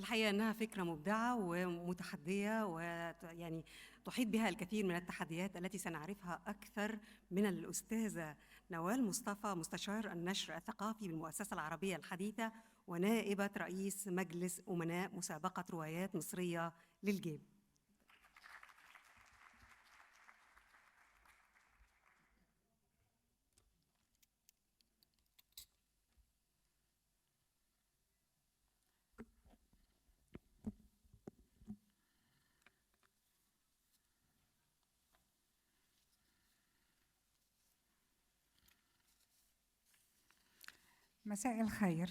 الحقيقة أنها فكرة مبدعة ومتحدية، ويعني تحيط بها الكثير من التحديات التي سنعرفها أكثر من الأستاذة نوال مصطفى، مستشار النشر الثقافي بالمؤسسة العربية الحديثة ونائبة رئيس مجلس أمناء مسابقة روايات مصرية للجيب. مساء الخير،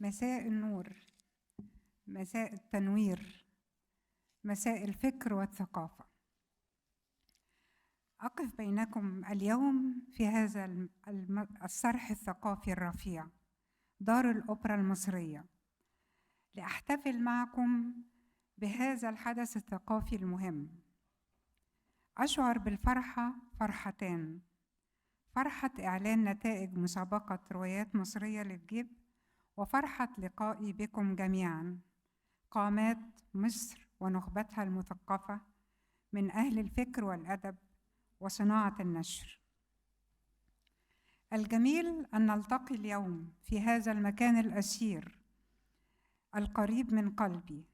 مساء النور، مساء التنوير، مساء الفكر والثقافة. أقف بينكم اليوم في هذا الصرح الثقافي الرفيع دار الأوبرا المصرية لأحتفل معكم بهذا الحدث الثقافي المهم. أشعر بالفرحة فرحتان: فرحة إعلان نتائج مسابقة روايات مصرية للجيب، وفرحة لقائي بكم جميعا، قامات مصر ونخبتها المثقفة من أهل الفكر والأدب وصناعة النشر. الجميل أن نلتقي اليوم في هذا المكان الأثير القريب من قلبي،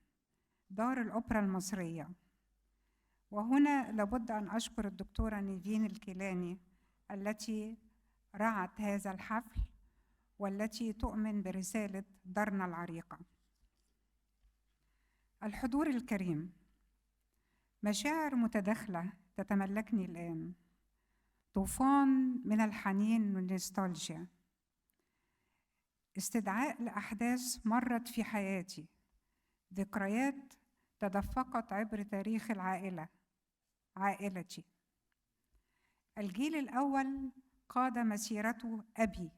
دار الأوبرا المصرية. وهنا لابد أن أشكر الدكتورة نيفين الكيلاني التي رعت هذا الحفل والتي تؤمن برسالة دارنا العريقة. الحضور الكريم، مشاعر متداخلة تتملكني الآن، طوفان من الحنين والنوستالجيا، استدعاء لأحداث مرت في حياتي، ذكريات تدفقت عبر تاريخ العائلة، عائلتي. الجيل الأول قاد مسيرته أبي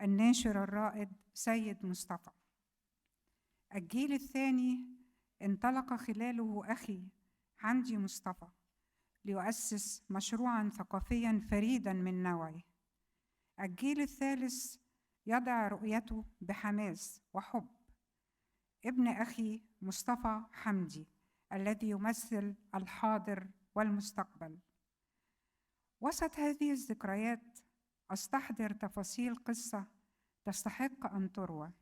الناشر الرائد سيد مصطفى. الجيل الثاني انطلق خلاله أخي حمدي مصطفى ليؤسس مشروعا ثقافيا فريدا من نوعه. الجيل الثالث يضع رؤيته بحماس وحب، ابن أخي مصطفى حمدي الذي يمثل الحاضر والمستقبل. وسط هذه الذكريات أستحضر تفاصيل قصة تستحق أن تروى.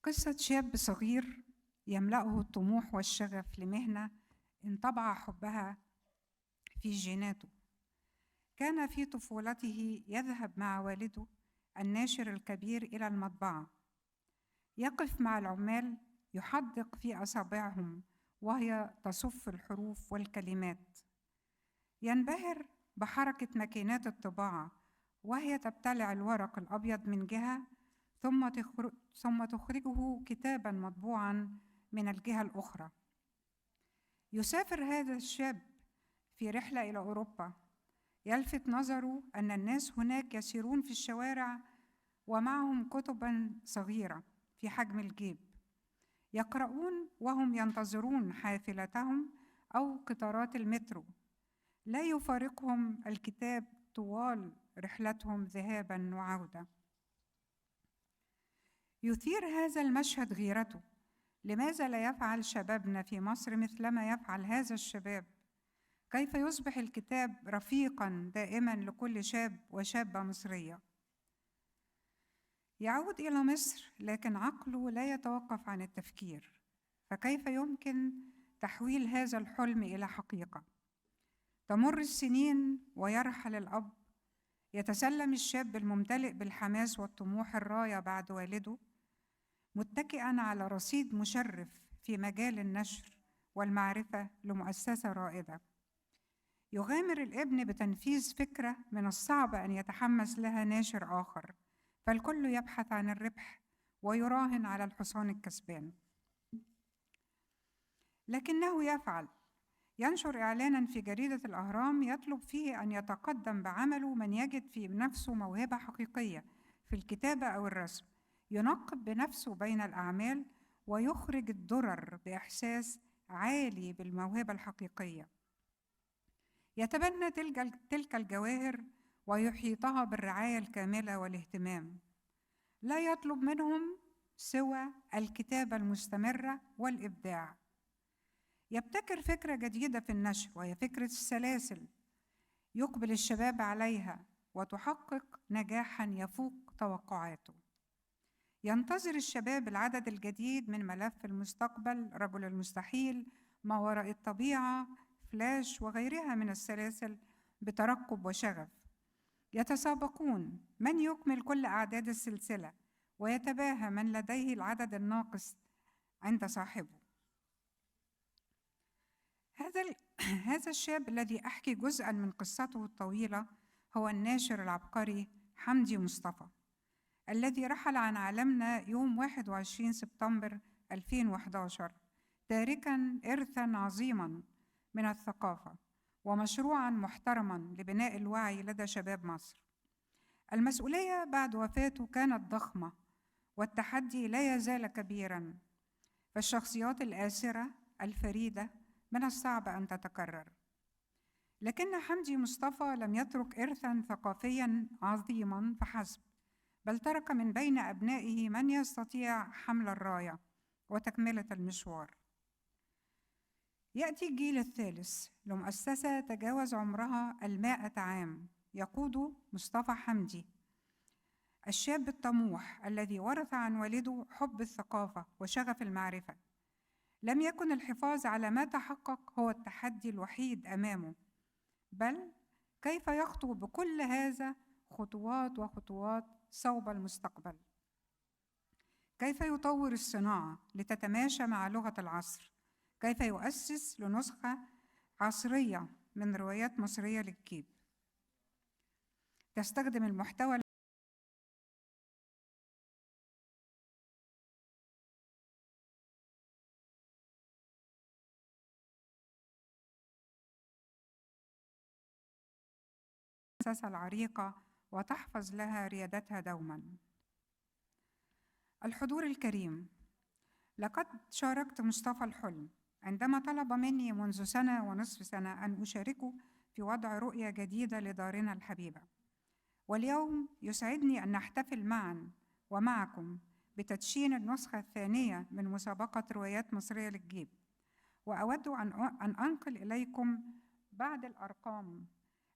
قصة شاب صغير يملأه الطموح والشغف لمهنة انطبع حبها في جيناته. كان في طفولته يذهب مع والده الناشر الكبير إلى المطبعة، يقف مع العمال يحدق في أصابعهم وهي تصف الحروف والكلمات، ينبهر بحركة ماكينات الطباعة وهي تبتلع الورق الأبيض من جهة ثم تخرجه كتابا مطبوعا من الجهة الأخرى. يسافر هذا الشاب في رحلة إلى أوروبا، يلفت نظره أن الناس هناك يسيرون في الشوارع ومعهم كتبا صغيرة في حجم الجيب، يقرؤون وهم ينتظرون حافلتهم أو قطارات المترو، لا يفارقهم الكتاب طوال رحلتهم ذهابا وعودة. يثير هذا المشهد غيرته، لماذا لا يفعل شبابنا في مصر مثلما يفعل هذا الشباب؟ كيف يصبح الكتاب رفيقا دائما لكل شاب وشابة مصرية؟ يعود إلى مصر لكن عقله لا يتوقف عن التفكير، فكيف يمكن تحويل هذا الحلم إلى حقيقة؟ تمر السنين ويرحل الأب، يتسلم الشاب الممتلئ بالحماس والطموح الراية بعد والده، متكئا على رصيد مشرف في مجال النشر والمعرفة لمؤسسة رائدة. يغامر الابن بتنفيذ فكرة من الصعب أن يتحمس لها ناشر آخر، فالكل يبحث عن الربح ويراهن على الحصان الكسبان. لكنه يفعل، ينشر إعلانا في جريدة الأهرام يطلب فيه أن يتقدم بعمله من يجد في نفسه موهبة حقيقية في الكتابة أو الرسم، ينقب بنفسه بين الأعمال ويخرج الدرر بإحساس عالي بالموهبة الحقيقية. يتبنى تلك الجواهر ويحيطها بالرعاية الكاملة والاهتمام. لا يطلب منهم سوى الكتابة المستمرة والإبداع. يبتكر فكرة جديدة في النشر، وهي فكرة السلاسل، يقبل الشباب عليها وتحقق نجاحاً يفوق توقعاته. ينتظر الشباب العدد الجديد من ملف المستقبل، رجل المستحيل، ما وراء الطبيعة، فلاش وغيرها من السلاسل بترقب وشغف. يتسابقون من يكمل كل أعداد السلسلة، ويتباهى من لديه العدد الناقص عند صاحبه. هذا الشاب الذي أحكي جزءاً من قصته الطويلة هو الناشر العبقري حمدي مصطفى، الذي رحل عن عالمنا يوم 21 سبتمبر 2011، تاركاً إرثاً عظيماً من الثقافة ومشروعاً محترماً لبناء الوعي لدى شباب مصر. المسؤولية بعد وفاته كانت ضخمة، والتحدي لا يزال كبيراً، فالشخصيات الآسرة الفريدة من الصعب أن تتكرر. لكن حمدي مصطفى لم يترك إرثاً ثقافياً عظيماً فحسب، بل ترك من بين أبنائه من يستطيع حمل الراية وتكملة المشوار. يأتي الجيل الثالث لمؤسسة تجاوز عمرها 100 عام، يقود مصطفى حمدي، الشاب الطموح الذي ورث عن والده حب الثقافة وشغف المعرفة. لم يكن الحفاظ على ما تحقق هو التحدي الوحيد أمامه، بل كيف يخطو بكل هذا خطوات وخطوات صوب المستقبل. كيف يطور الصناعة لتتماشى مع لغة العصر؟ كيف يؤسس لنسخة عصرية من روايات مصرية للجيب تستخدم المحتوى المؤسسة العريقة وتحفظ لها ريادتها دوما. الحضور الكريم، لقد شاركت مصطفى الحلم عندما طلب مني منذ 1.5 سنة أن أشاركه في وضع رؤية جديدة لدارنا الحبيبة، واليوم يسعدني أن نحتفل معا ومعكم بتدشين النسخة الثانية من مسابقة روايات مصرية للجيب. وأود أن أنقل إليكم بعض الأرقام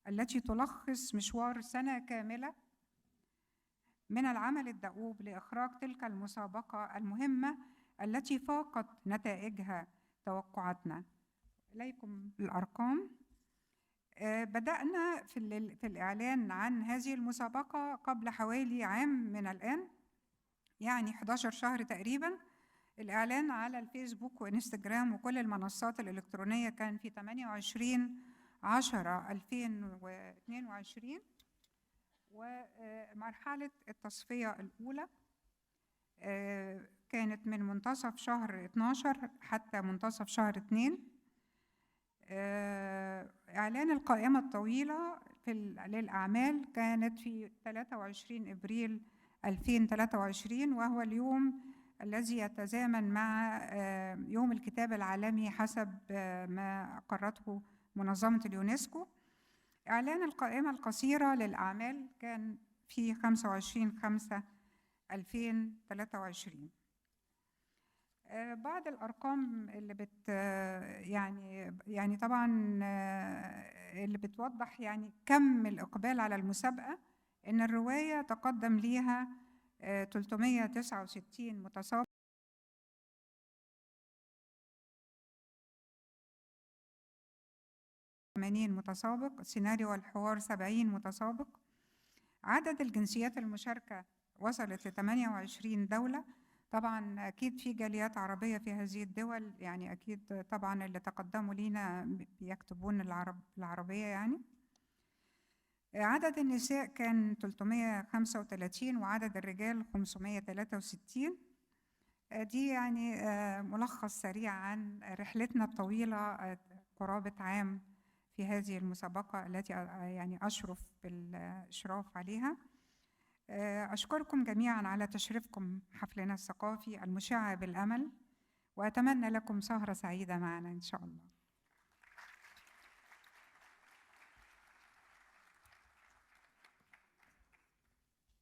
التي تلخص مشوار سنة كاملة من العمل الدؤوب لإخراج تلك المسابقة المهمة التي فاقت نتائجها توقعاتنا. إليكم الأرقام. بدأنا في الإعلان عن هذه المسابقة قبل حوالي عام من الآن، يعني 11 شهر تقريباً. الإعلان على الفيسبوك وإنستجرام وكل المنصات الإلكترونية كان في 28/10/2022، ومرحلة التصفية الأولى كانت من منتصف شهر 12 حتى منتصف شهر 2. إعلان القائمة الطويلة للأعمال كانت في 23 إبريل 2023، وهو اليوم الذي يتزامن مع يوم الكتاب العالمي حسب ما أقرته منظمة اليونسكو. إعلان القائمة القصيرة للأعمال كان في 25/5/2023. بعض الأرقام اللي يعني طبعاً، اللي بتوضح كم الإقبال على المسابقة، إن الرواية تقدم ليها 369 متسابق، 80 متسابق، سيناريو والحوار 70 متسابق. عدد الجنسيات المشاركة وصلت ل 28 دولة. طبعاً أكيد في جاليات عربية في هذه الدول، أكيد طبعاً اللي تقدموا لينا بيكتبون العربية. عدد النساء كان 335 وعدد الرجال 563. دي ملخص سريع عن رحلتنا الطويلة، قرابة عام في هذه المسابقة التي أشرف بالإشراف عليها. أشكركم جميعاً على تشريفكم حفلنا الثقافي المشع بالأمل، وأتمنى لكم سهرة سعيدة معنا إن شاء الله.